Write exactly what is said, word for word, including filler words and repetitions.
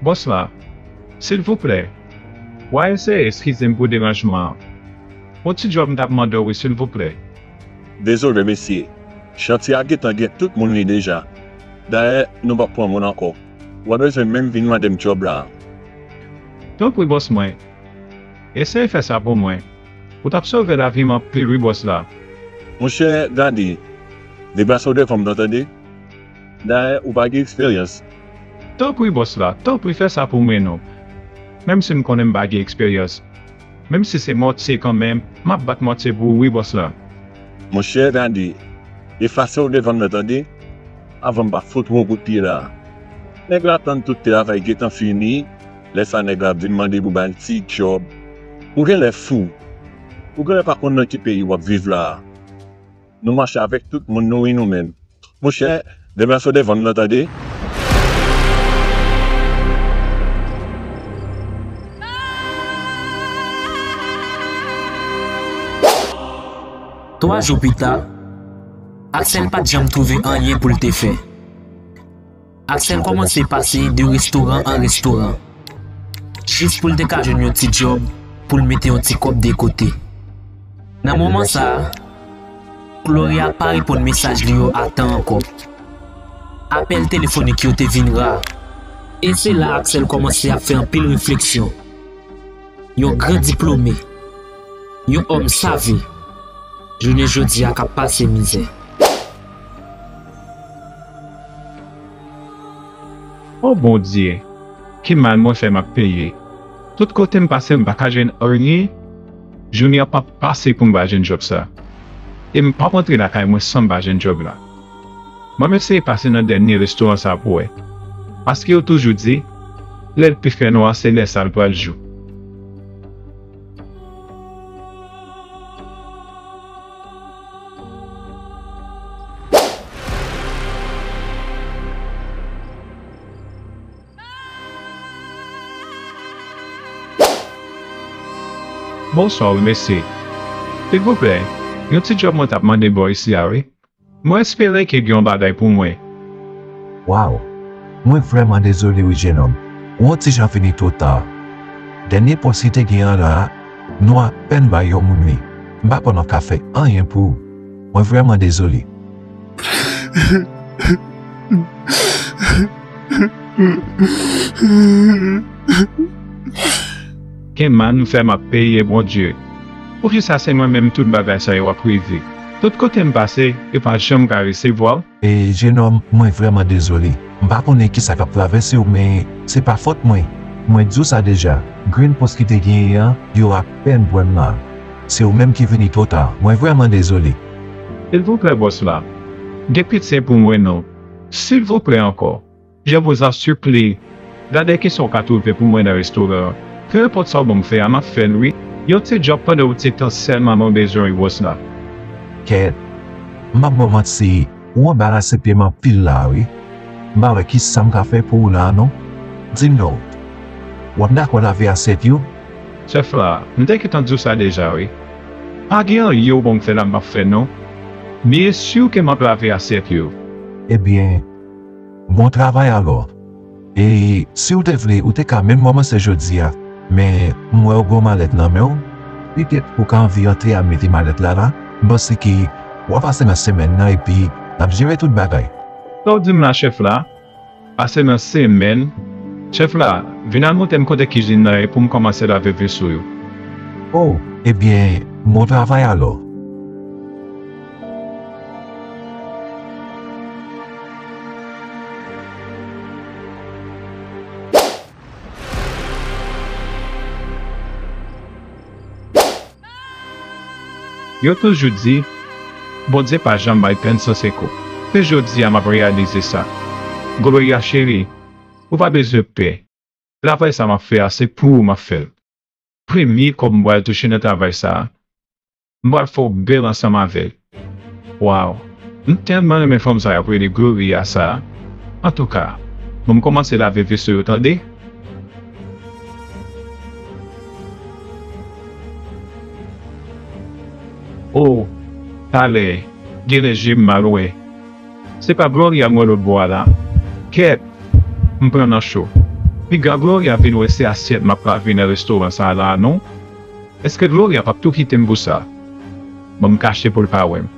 Bòs la, silvouplè, w a eseye eskize m pou deranjman an. Yon ti djòb m t ap mande w wi, silvouplè. Dezole, mesye. Chantye a gentan gen tout moun li deja. Dayè, nou p ap pran moun ankò. W a bezwen menm vin mande m djòb la? Tanpri, bòs mwen. Eseye fè sa pou mwen. Ou t ap sove lavi m anpil wi, bòs la. Monchè, gade, deplase w devan m nan, tande? Dayè, ou pa gen eksperyans. Tanpri, bòs la, tanpri fè sa pou mwen non. Menm si m konnen m pa gen eksperyans, menm si se mòtye kanmenm, m ap bat mòtye pou ou wi, bòs la. Monchè, gade, defase w devan m nan, tande? Avan m pa fout ou yon kout pye la. Nèg la tann tout travay gentan fini, lè sa nèg la ap vin mande pou ba l ti djòb. Ou genlè fou. Ou genlè pa konn nan ki peyi w ap viv la. Nou mache avèk tout moun nou wi nou menm. Monchè, deplase w devan m nan, tande? Twa jou pita, Axel pa t janm twouve anyen pou l te fè. Axel kòmanse pase de restoran an restoran, jis pou l te ka jwenn yon ti djòb pou l mete yon ti kòb de kote. Nan moman sa a, Gloria pa reponn mesaj li yo a tan ankò. Apèl telefonik yo te vin ra. E se la Axel kòmanse ap fè anpil refleksyon. Yon gran diplome, yon òm save, jounen jodi a k ap pase mizè. O Bondye, ki mal mwen fè m ap peye. Tout kote m pase, m pa ka jwenn anyen. Jounen an p ap pase pou m pa jwenn djòb sa. E m p ap rantre lakay mwen san m pa jwenn djòb la. Mwen m eseye pase nan dènye restoran sa pou wè. Paske yo toujou di, lè l pi fè nwa, se lè sa l pral jou. Bonswa wi mesye. Silvouplè, yon ti djòb mwen t ap mande bò isi a wi. Mwen espere ke gen yon bagay pou mwen. Waw! Mwen vrèman dezole wi, jenòm. Ou yon ti jan vini twò ta. Dènye pòs ki te gen an la a, nou apèn bay yon moun li. M pa konn w ka fè anyen pou ou. Mwen vrèman dezole. Kenman nou fè m ap peye, Bondye. Poukisa se mwen menm tout bagay sa yo ap rive? Tout kote m pase, yo pa janm ka resevwa w? E, jenòm, mwen vrèman dezole. M pa konnen kisa k ap travèse w, men se pa fòt mwen. Mwen di w sa deja, grenn pòs ki te genyen an, yo apèn pran m la. Se ou menm ki vini twò ta. Mwen vrèman dezole. Silvouplè, bòs la, gen pitye pou mwen non. Silvouplè ankò. Je vous en supplie, gade kisa w ka twouve pou mwen nan restoran an. Kenenpòt sa w ban m fè a, m ap fè l wi. Yon ti djòb pandan yon ti tan sèlman mwen bezwen wi, bòs la. Kèt, m p ap ba w manti, ou anbarase pye m anpil la a wi. M pa wè kisa m ka fè pou ou la a non. Di m non, w ap dakò lave asyèt yo? Chèf la, m te gentan di w sa deja wi. Pa gen anyen ou ban m fè la m p ap fè non. Byen si ke m ap lave asyèt yo. Ebyen, bon travay alò. E si w te vle, ou te ka menm kòmanse jodi a. Men, m wè w gen yon malèt nan men w. Petèt ou ka anvi antre a mete malèt la la. M panse ke w a pase nan semèn nan epi n ap jere tout bagay. Sa w di m la, chèf la? Pase nan semèn. Chèf la, vin al montre m kote kizin nan ye pou m kòmanse lave veso yo. O, ebyen, bon travay alò. Yo toujou di, Bondye pa janm bay pèn san sekou. Se jodi a m ap reyalize sa. Gloria cheri, ou pa bezwen pè. Travay sa m ap fè a, se pou ou m ap fè l. Premye kòb m pral touche nan travay sa a, m pral fè w bèl ansanm avè l. Waw! M tèlman renmen fanm sa y ap rele Gloria sa a. Antouka, ban m kòmanse lave veso yo, tande? O, talè, genlè je m mal wè. Se pa Gloria m wè lòt bò a la? Kèt! M pran nan cho. Piga Gloria vin wè se asyèt m ap lave nan restoran sa la non. Èske Gloria p ap tou kite m pou sa? Ban m kache pou l pa wè m.